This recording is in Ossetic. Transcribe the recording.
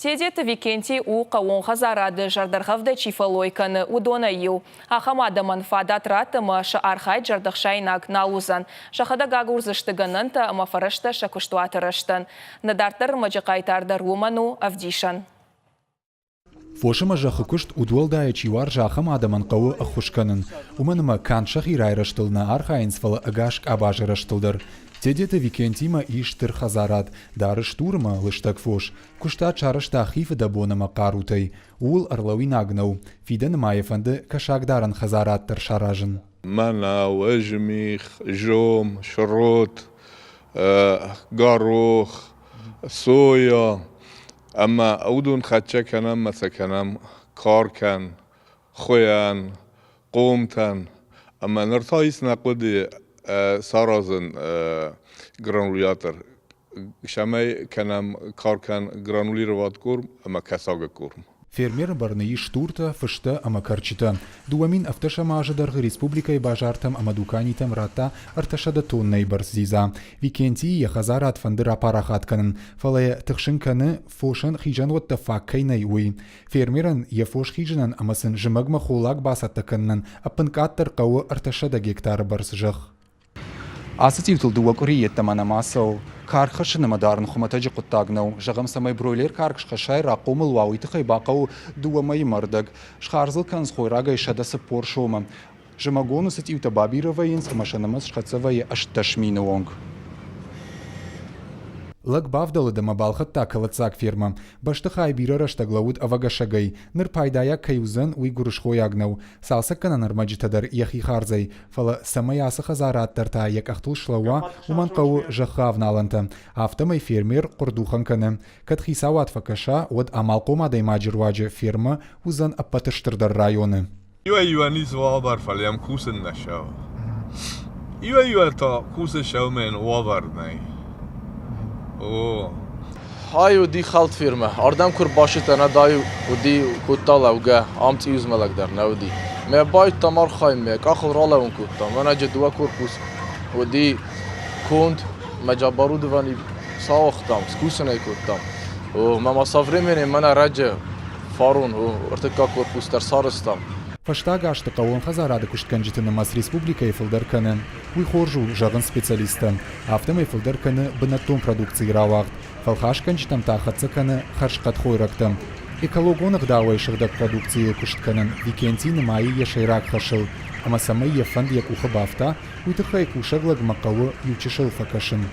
Тедеты Викентий у, хъӕууон хӕдзарады зӕрдӕргъӕвдӕй чи фӕллой кӕны, уыдонӕй иу. Ахӕм адӕмӕн фадат ратт ӕмӕ сӕ архайд зӕрдӕхсаинаг нал уыдзӕн. Сӕхӕдӕг агурдзысты гӕнӕнтӕ ӕмӕ фӕрӕзтӕ сӕ куыстуаты рӕзтӕн. Нӕ дарддӕр ӕрмӕджы хъайтар дӕр уымӕн у ӕвдисӕн. Фос ӕмӕ зӕххы куыст удуӕлдайӕ чи уарзы, ахӕм адӕмӕн хъӕуы ӕххуыс кӕнын. Уымӕн ӕмӕ канд сӕхи райрӕзтыл нӕ архайынц, фӕлӕ ӕгас къабазы рӕзтыл дӕр. Тедеты Викентимӕ ис стыр хӕдзарад, дары стур ӕмӕ лыстӕг фос. Куыстад сарӕзта хи фыдӕбон ӕмӕ хъарутӕй. Ууыл ӕрлӕууинаг нӕу. Фидӕны ма йӕ фӕнды кӕсагдарӕн хӕдзарад дӕр саразын. Мӕнӕу, ызмих, зом, шрот, горох, соя ӕмӕ уыдон хӕццӕ кӕнӕм ӕмӕ сӕ кӕнӕм каркӕн, хуыйӕн, хъомтӕн. Ӕмӕ ныр та ис нӕ хъуыды саразын гранулятор, цӕмӕй кӕнӕм каркӕн гранулироват корм ӕмӕ кӕсагы корм. Фермеры бӕрны ис стуртӕ, фыстӕ ӕмӕ кӕрчытӕ. 2017 азы дӕргъы республикӕйы базартӕм ӕмӕ дуканитӕм радта 300 тоннӕйы бӕрц дзидза. Викентийы йӕ хӕдзарад фӕнды рапарахат кӕнын, фӕлӕ йӕ тыхсын кӕны, фосӕн хизӕнуӕттӕ фаг кӕй нӕй, уый. Фермерӕн йӕ фос хизынӕн ӕмӕ сын зымӕгмӕ холлаг бацӕттӕ кӕнынӕн ӕппынкъаддӕр хъӕуы 300 гектары бӕрц зӕхх. Ацы цъиутыл дыууӕ къуырийы йеддӕмӕ нӕма цӕуы. Карк хӕссын ӕмӕ дарын хуымӕтӕджы хъуыддаг нӕу. Зӕгъӕм, цӕмӕй бройлер карк схӕссай, рахъомыл уа, уый тыххӕй бахъӕуы дыууӕ мӕйы мӕрдӕг. Схардз ыл кӕнынц хойрагӕй 140 сомы. Зымӕгон уыцы цъиутӕ бабирӕ вӕййынц ӕмӕ сӕ нымӕц схӕццӕ вӕййы 18 000 онг. Лӕг бавдӕлыд ӕмӕ балхӕдта кӕлӕддзаг фермӕ. Бӕстыхай бирӕ рӕстӕг лӕууыд ӕвӕгӕсӕгӕй. Ныр пайдайаг кӕй уыдзӕн, уый гуырысхойаг нӕу. Цалцӕггӕнӕн ӕрмӕджытӕ дӕр йӕхи хардзӕй, фӕлӕ цӕмӕй ацы хӕдзарад дӕр та йӕ къӕхтыл слӕууа, уымӕн хъӕуы зӕххы авналӕнтӕ. Афтӕмӕй фермер хъуырдухӕн кӕны. Кӕд хицауад фӕкӕса, уӕд амалхъом адӕймаджы руаджы фермӕ уыдзӕн ӕппӕты стырдӕр районы. Иуӕй-иуӕн ис уавӕр, фӕлӕ йӕм кусын нӕ цӕуы. Иуӕй-иуӕн та кусы сӕумӕйӕн уавӕр нӕй. О. Ай уыди хӕлд фермӕ. Ардӕм куы рбацыдтӕн, ӕд ай уыди, кодта лӕугӕ, ам цъиузмӕлӕг дӕр нӕ уыди. Мӕ байдтам архайынмӕ, къахыл ралӕууын кодтам. Мӕнӕ дыууӕ корпус уыди конд, мӕ оборудовани сауагътам, скусын ӕй кодтам. Мӕ ма со временем мӕнӕ раджы фарон ӕртыккаг корпус дӕр сарӕзтам. Фӕстаг азты хъӕууон хӕдзарады куыстгӕнджыты нымӕц республикӕйы фылдӕр кӕны. Уый хорз у, зӕгъынц специалисттӕ. Афтӕмӕй фылдӕр кӕны бынӕттон продукцийы рауагъд, фӕлхасгӕнджытӕм та хӕццӕ кӕны хӕрзхъӕд хойрӕгтӕ. Экологон ӕгъдауӕй сыгъдӕг продукцийы куыст кӕнын Викентий нымайы йӕ сӕйраг хӕсыл. Ӕмӕ цӕмӕй йӕ фӕнд йӕ къухы бафта, уый тыххӕй кусӕг лӕгмӕ хъӕуы иучысыл фӕкӕсын.